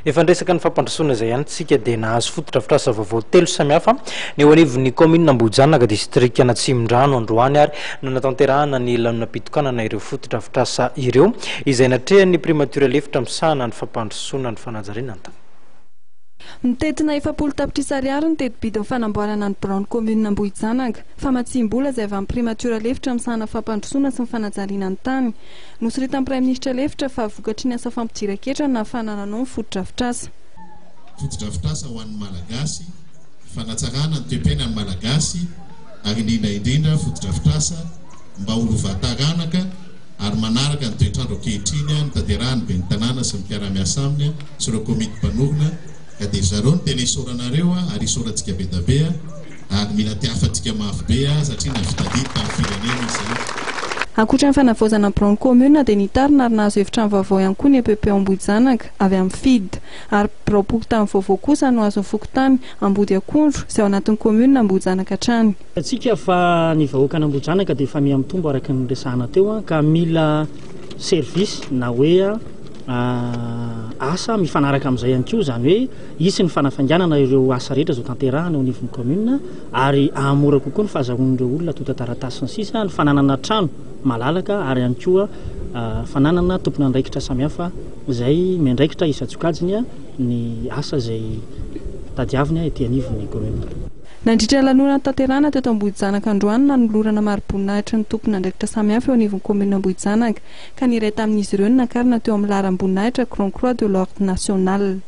Efa niresaka ny fampandrosoana izay ihany tsika dia nahazo fotodrafitrasa vaovao telo samihafa ny eo anivon'ny kaominina Ambohijanaka, distrikan'Atsimondrano androany ary no natanterahana ny lanonam-pitokanana ireo fotodrafitrasa ireo izay natrehan'ny Primature lefitra misahana ny fampandrosoana ny fanajariana ny tany. Mitentina 40 tapitrisa ariary ny teti-bidin'ny fanamboarana ny biraon'ny kaominina Ambohijanaka. Famatsiam-bola izay avy amin'ny Primatiora lefitra misahana fampandrosoana sy ny fanajariana ny tany. Nosoritan'ny Praiminisitra lefitra fa vokatry ny asa fampidiran-ketra no nahafahana nanao ny fotodrafitrasa. Fotodrafitrasa ho an'ny Malagasy, fanatsarana ny toe-piainan'ny Malagasy ary indrindra indrindra fotodrafitrasa mba ho lovan-taranaka ary manaraka ny toetr'andro ankehitriny notanterahan'ny Ben'ny Tanàna sy ny mpiara-miasa aminy sy ireo komity mpanorina ka dia zareo no tena isaoranareo ary isaorantsika be da be ary mila tiafantsika mafy be satria nahavita adidy tamin'ny firenena izy izay. Ankoatra ny fanavaozana ny biraon'ny kaominina dia nitarina ary nahazo efitrano vaovao ihany koa ny EPP Ambohijanaka avy amin'ny FID ary biraom-pokontany vaovao kosa no azon'ny fokontany Ambodiakondro izay ao anatin'ny kaominina Ambohijanaka hatrany. Hitantsika fa ny vahoakan'Ambohijanaka dia efa miha-mitombo araka ny niresahana teo ka mila service na hoe asa mifanaraka amin'izay ihany koa, izany hoe hisy ny fanafainganana ireo asa rehetra izao tanterahana eo anivon'ny commune ary hahamora kokoa ny fahazahoan'ireo olona antontan-taratasy sy ny sisa, ny fananana trano malalaka ary ihany koa fananana tompon'andraikitra samihafa izay miandraikitra isan-tsokajiny ny asa izay tadiaviny ety anivon'ny commune. Nandritra ny lanonana notanterahina teto Ambohijanaka androany no nanolorana mari-boninahitry ny tompon'andraikitra samihafa eo anivon'ny kaominina Ambohijanaka, ka ny iray tamin'izy ireo no nakarina teo amin'ny laharam-boninahitra Grand Croix de l'Ordre National.